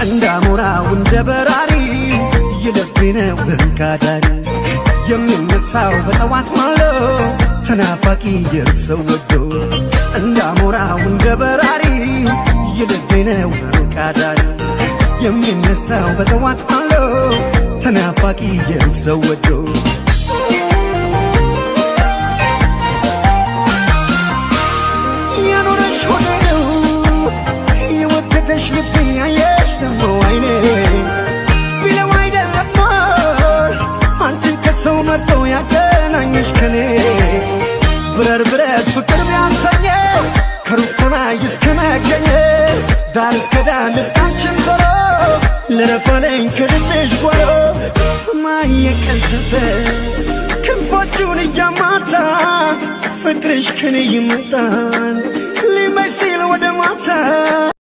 እንዳሞራው እንደ በራሪ የልቤ ነው እንካዳሪ፣ የሚነሳው በጠዋት ማልዶ ተናፋቂ የሩቅ ሰው ወዶ። እንዳሞራው እንደ በራሪ የልቤ ነው ሩቅ አዳሪ፣ የሚነሳው በጠዋት ማልዶ ተናፋቂ የሩቅ ሰው ወዶ። የኖረሽ ሆነ ነው የወደደሽ ልቤ፣ ያየሽ ደሞ አይኔ ቢለው አይደለም አንቺን ከሰው መርጦ ያገናኘሽ ከኔ። ብረር ብረት ፍቅር ቢያሰኘው ከሩቅ ሰማይ እስከ መገኘት፣ ዳር እስከ ዳር ልብ አንቺን ዞሮ ልረፋለኝ ከልብሽ ጓሮ። ሰማይ የቀዘፈ ክንፎቹን እያማታ ፍቅርሽ ከኔ ይመጣል ሊመሽ ሲል ወደ ማታ።